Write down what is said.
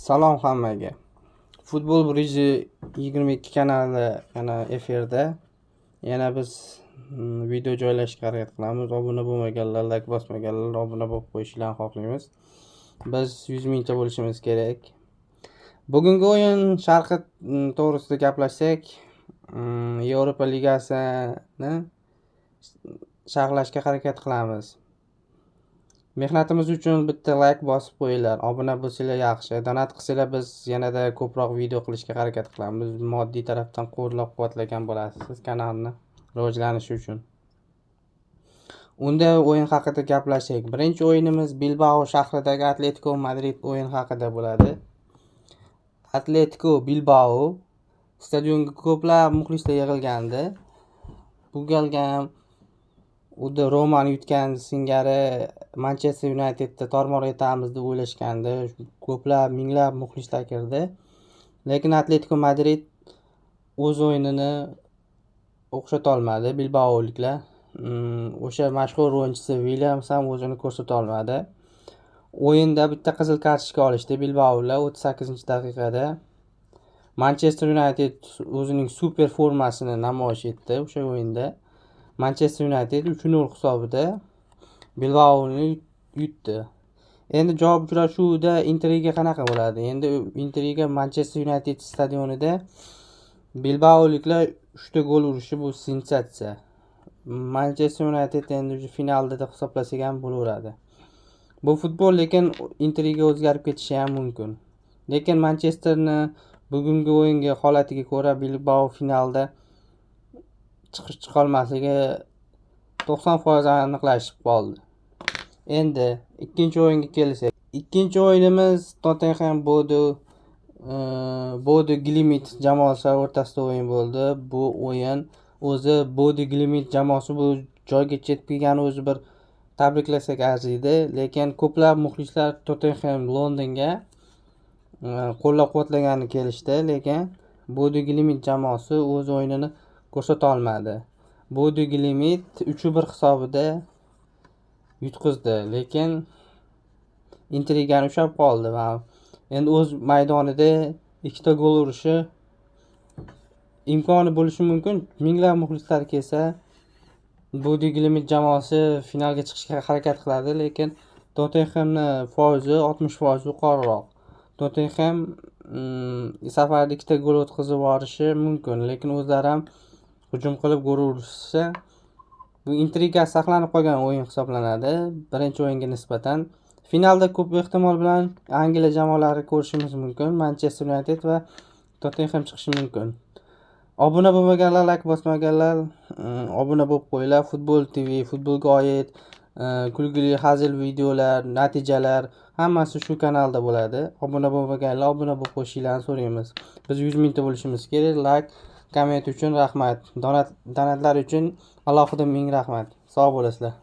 Salom hammaga. Futbol 122 kanali yana efirda. Yana biz video joylashga harakat qilamiz. Obuna bo'lmaganlar, layk bosmaganlar obuna bo'lib qo'yishlarini xohlaymiz. Biz 100 mingta bo'lishimiz kerak. Bugungi o'yin sharhi to'g'risida gaplashsak, Yevropa Ligasini sharhlashga harakat qilamiz. Mehnatimiz uchun bitta layk bosib qo'yinglar. Obuna bo'lsanglar yaxshi. Donat qilsanglar, biz yanada ko'proq video qilishga harakat qilamiz. Moddiy tarafdan qo'llab-quvvatlagan bo'lasiz kanalni rivojlanishi uchun. Unda o'yin haqida gaplashaylik. Birinchi o'yinimiz Bilbao shahridagi Atletico Madrid o'yin haqida bo'ladi. Atletico Bilbao stadionga ko'plab muxlislar yig'ilgandi. Bu galgi ham xuddi Romani yutgan singari Manchester Unitedni tormor etamiz deb o'ylashgandi. Ko'plab, minglab muxlislar kirdi. Lekin Atletico Madrid o'z o'yinini o'xshatolmadi bilbaoliklar. O'sha mashhur o'yinchisi Williams ham o'zini ko'rsata olmadi. O'yinda bitta qizil kartochka olishdi bilbaolar 38-daqiqada. Manchester United o'zining super formasini namoyish etdi o'sha o'yinda. Manchester United 3-0 hisobida Bilbaoni yutdi. Endi javob uchrashuvida intriga qanaqa bo'ladi? Endi intriga Manchester United stadionida bilbaoliklar 3 ta gol urishi, bu sensatsiya. Manchester United endi уже finalda deb hisoblasak ham bo'laveradi. Bu futbol, lekin intriga o'zgarib ketishi ham mumkin. Lekin Manchesterni bugungi o'yinga holatiga ko'ra Bilbao finalda chiqish chiqolmasligi 90% aniqlashib qoldi. Endi ikkinchi o'yinga kelsak. Ikkinchi o'yinimiz Tottenham Bodo Glimt jamoasi o'rtasida o'yin bo'ldi. Bu o'yin o'zi Bodo Glimt jamoasi bu joyga yetib kelgani o'zi bir tabriklasak arziydi. Lekin ko'plab muxlislar Tottenham Londonga qo'llab-quvvatlagani kelishdi, lekin Bodo Glimt jamoasi o'z o'yinini ko'rsata olmadi. Bodo Glimt 3-1 hisobida yutqizdi, lekin intrigani ushlab qoldi va endi o'z maydonida ikkita gol urishi imkoni bo'lishi mumkin. Minglab muxlislar kelsa, Bodo Glimt jamoasi finalga chiqishga harakat qiladi, lekin Tottenhamni foizi 60% yuqoriroq. Tottenham safarda ikkita gol o'tkazib yuborishi mumkin, lekin o'zlari ham hujum qilib gol urishsa, bu intriga saqlanib qolgan o'yin hisoblanadi birinchi o'yinga nisbatan. Finalda ko'p ehtimol bilan Angliya jamoalari ko'rishimiz mumkin. Manchester United va Tottenham chiqishi mumkin. Obuna bo'lmaganlar, layk bosmaganlar obuna bo'lib qo'yinglar. Futbol TV, futbolga oid kulgili hazil videolar, natijalar hammasi shu kanalda bo'ladi. Obuna bo'lmaganlar obuna bo'lib qo'yishinglarni so'raymiz. Biz 100 mingta bo'lishimiz kerak. Layk, komment uchun rahmat. Donatlar uchun alohida ming rahmat. Sog' bo'lasizlar.